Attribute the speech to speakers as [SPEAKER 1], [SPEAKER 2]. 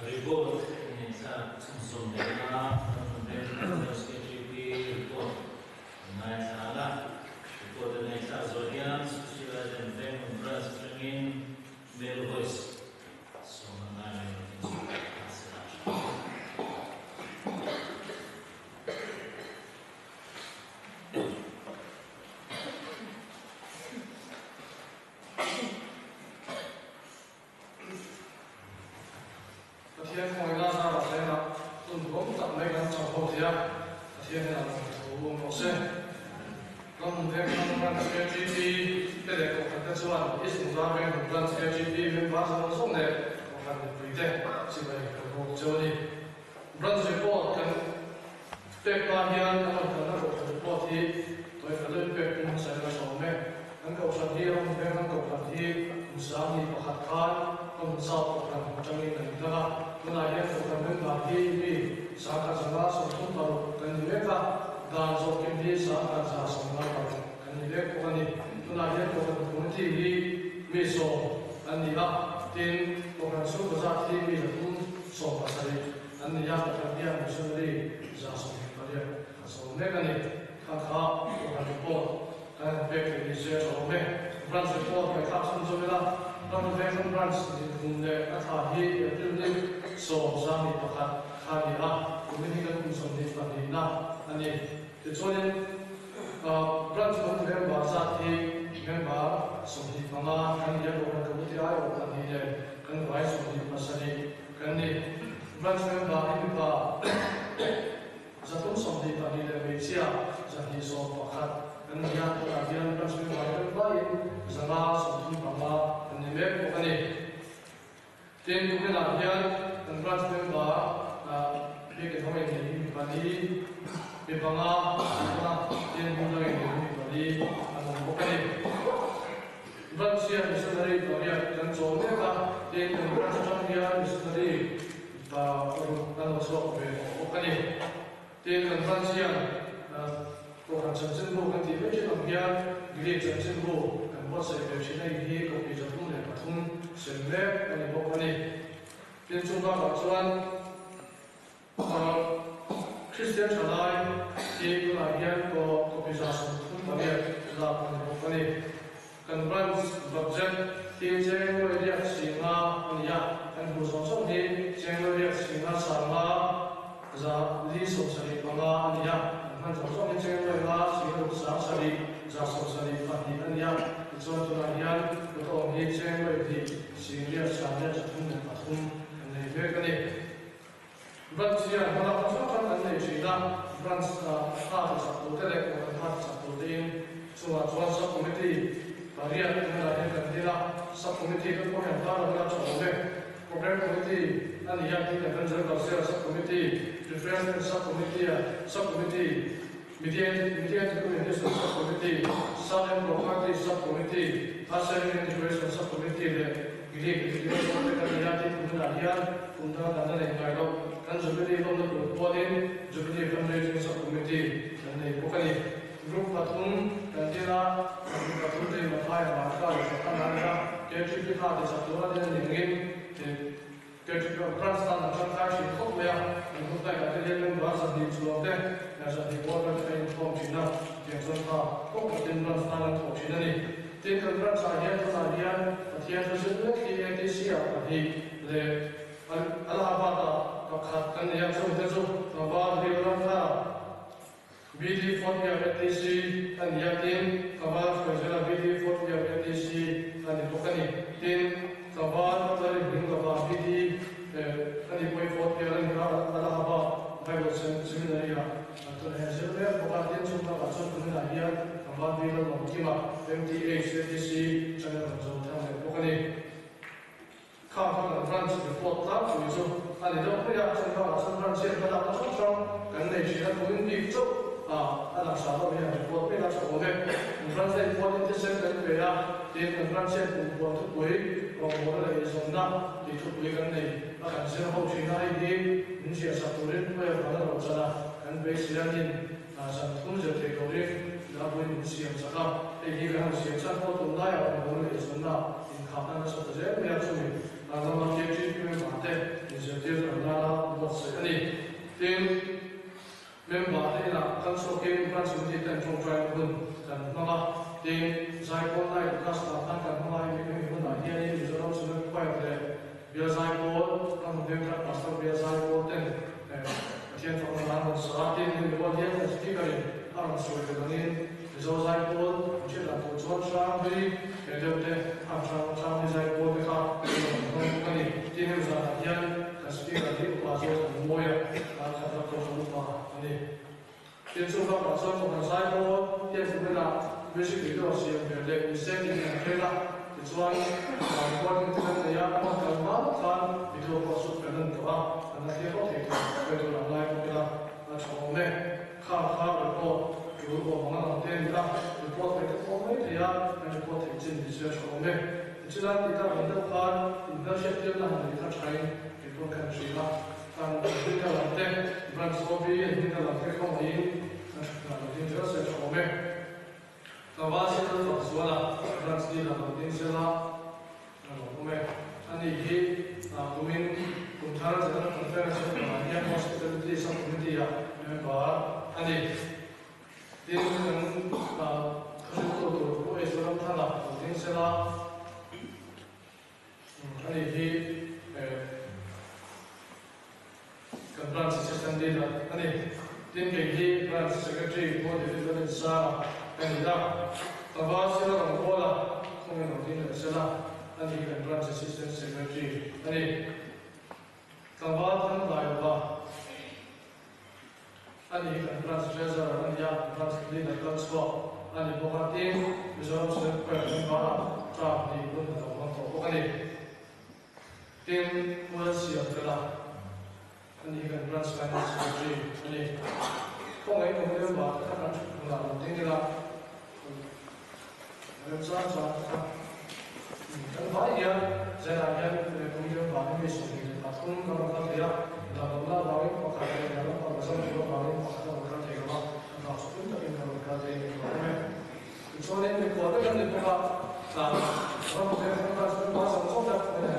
[SPEAKER 1] Report i ngaihthlak chhunzawm leh a, kan veng Branch KTP report an ngaithla a, report an ngaihthlak zawh hian Special Item Veng Branch atangin Male Voice sawmna ngai mai lovin chhuah a se a tha.
[SPEAKER 2] Pathian khawngaihna zarah hlengah hun duhawm tak mai kan chang ho thei a, Pathian hian a rawn tho awm rawh se. Ram Vengthlang Branch KTP te leh Kohhran te chuan i zungzar Venghmun Branch KTP member zawng zawng leh Kohhran mipui te chibai kan bawk cheu a ni. Branch report kan pek hma hian kan rawn kalna Kohhran report hi tawifel deuhin pek tum hmasa ila tha awm e. Kan Kohhran hi Ram Vengthlang Kohhran hi kum 11 khan Ram South Kohhran atangin an inhlang a, tunah hian Kohhran member hi mi 1136 kan ni mek a, dan zawhkim hi 1156 kan ni mek bawk a ni. Tunah hian Kohhran Committee hi mi 10 an ni a, tin Kohhran chhungkaw zat hi mi 317 an ni a, Kohhran hian Missionary 128 a chawm mek a ni. Kha kha Kohhran report kan han pek theih ni se a tha awm e. Branch report ngaihthlak chhunzawm ila, Ram Vengthlang Branch dinhmun leh a thla hi April ni 11 kha a ni a, kumin hi kan kum 22 na a ni. Tichuanin Branch awm member zat hi member 25 kan ni a, Kohhran Committee aiawh pahnih leh kan vai 27 kan ni. Branch member hi mipa 322 leh hmeichhia 211 kan ni a, tunah hian branch member hi kan vaiin 535 kan ni mek bawk a ni. Tin, kuminah hian kan branch member biakin ho in nei hi mi pali, mi panga an awm a, tin hmun dangin nei hi mi pali an awm bawk a ni. Branch hian missionary pariat kan chawl mek a, tin kan branch atang hian missionary paruk an lo chhuak ve tawh bawk a ni. Tin, kan branch hian Kohhran chanchinbu kan tih mai thin ang hian Greek chanchinbu kan buatsaih ve thin a hi copy 303 sem mek a ni bawk a ni. Tin, chung bakah chuan Kristian thalai hi tunah hian copy 38 lak a ni bawk a ni. Kan branch budget hi cheng nuai riat singa a ni a, kan hmuh zawng zawng hi cheng nuai riat singa sanga 475 a ni a, kan hman zawng zawng hi cheng nuai nga singa ruk sang sarih 172 a ni a, tichuan tunah hian kut awm hi cheng nuai hnih sing riat sang riat 33 kan nei mek a ni. Branch hian hmalak hrang hrang an nei thin a, branch tha ti chak tur te leh kohhran tha ti chak tur tein chungah chuan sub committee pariat tunah hian kan din a, sub committee te pawh hian tar anga tha awm e. Program committee a ni a tin Evangelical Cell sub committee, Refreshment sub committee a sub committee, Media Media and Communication sub committee, Sound and Property sub committee, Ushering and Decoration sub committee leh Greek Education te kan nei a tih tunah hian kum dang kan la nei ngai lo. Kan Jubilee lawmna tur pualin Jubilee Fundraising Sub Committee kan nei bawk a ni. Group pathum kan din a, kan group pathum te hi Mathai, Marka leh Johana a ni a, KTP kha tichak tura din a ni angin KTP branch tan an tangkai thin khawp mai a, kan group daihah te hian member 200 chuang te leh 200 worker te kan inkhawm thin a, chutiang chuan kha kawng khatin branch tan an thawh thin a ni. Tin, kan branch ah hian tunah hian Pathian thu zir mek hi ATC ah pahnih leh Allahabad ah pakhat kan nei a, chungte chu Tlangval Rio Ramthar ah BD Fourth Year ATC a ni a, tin, Tlangval Hruaizela BD Fourth Year ATC a ni bawk a ni. Tin, Tlangval Lalrinhminglova BD a ni pawhin Fourth Year a ni a, Allahabad Bible Seminary ah tunah hian zir mek bawk a, tin, chung bakah chuan kuminah hian Tlangval B Lalawmkima MTH ATC channel rawn zo thang leh bawk a ni. Kha kha kan branch report tlangpui chu a ni deuh mai a, chung bakah chuan branch hian hmalakna hrang hrang kan nei thin a, kumin bik chauh a a langsar lo hian report mek a tha awm e. Kan branch a inpuan in thisen kan pe a, tin kan branch hian kum puan thupui rawngbawlna leh inzawmna tih thupui kan nei a, kan zir ho thin a, hei hi min ziahsak turin player dang a lo chan a, kan beisei a nin zan thum zir thei turin Dahbuin min siam chak a, hei hi kan han siam chhan pawh tunlaiah rawngbawlna leh inzawmna Inkhahna nasa ta zel mai a, chumi lama KTP member te inzirtir Branch Committee ten tawngtaina hun kan hmang a, tin, Zaipawl Night class ah khan kan hmang a, hemi hemi hunah hianin Mizoram Synod Choir leh Bial Zaipawl, Ramhun Vengthar Pastor Bial Zaipawl ten Pathian fakna an rawn sa a, tin, hemi rual hian kan Speaker in a rawn sawi ve dangin Mizo Zaipawl an hriat dan tur chuan Hranghlui deuh te khan Hranghlui Zaipawl te kha an rawn hmang bawk a ni. Tin, hemi zanah hian kan Speaker hi Upa Zawt Mawia khat rak Kohhran Upa a ni. Tin, chu bakah chuan Kohhran Zaipawl hian kuminah music video siam ve leh ni se tiin kan rel a, tichuan recording te kan nei a, hman kal hma lawk khan video pawh shoot kan en tawh a, kan la thlir fo thei tur sawi tur ang lai bawk ila a tha awm e. Khang kha report tul awm ang a lang te a ni a, report ve te pawh mai thei a, kan report theih chin ni se a tha awm e. Tichuan tih tak ang deuh khan inhmelhriat tirna han neih kha thain report kan hrilh a. Kan hming a lang te, Branch OB hming a lang te khawngaihin kan hre hna lo ding zel se tha awm e. Tlangval Sinal fak zuala Branch Leader lo ding zela a lo awm e. Ani hi kumin kum thar General Conference a hmunah hian Hospitality Sub-Committee ah member a ni. Tin, kan thuhriltu tur Pu Eisuramthanga lo ding zela. Ani hi kan Branch Assistant Leader a ni. Tin, kei hi Branch Secretary Pu David Lalinsanga ka ni a. Tlangval sila rawn kawl a, khawngin rawn ding leh sela, ani hi kan Branch Assistant Secretary a ni. Tlangval thang hlai lova, ani hi kan Branch Treasurer a ni a, Branch Leader kal chhuak a ni bawk a, tin, Mizoram Student Choir member-ah term hnih hun a lo hmang tawh bawk a ni. Tin, Pu Lalsiamfela, ani hi kan Branch Finance Secretary a ni. Khawngaih kum member te kha kan thut hmunah lo ding ila, remchang chang te kha kan vai hian Zanah hian kum member hi mi 23 kan rawn kal thei a, damlohna avangin pakhat leh hna lampang a zam tur avangin pakhat a rawn kal thei lo a, a bak chu pum takin kan rawn kal thei a ni tawh awm e. Tichuanin mikhual vek an ni bawk a, ram veng khan branch member zawng zawng te an awm e.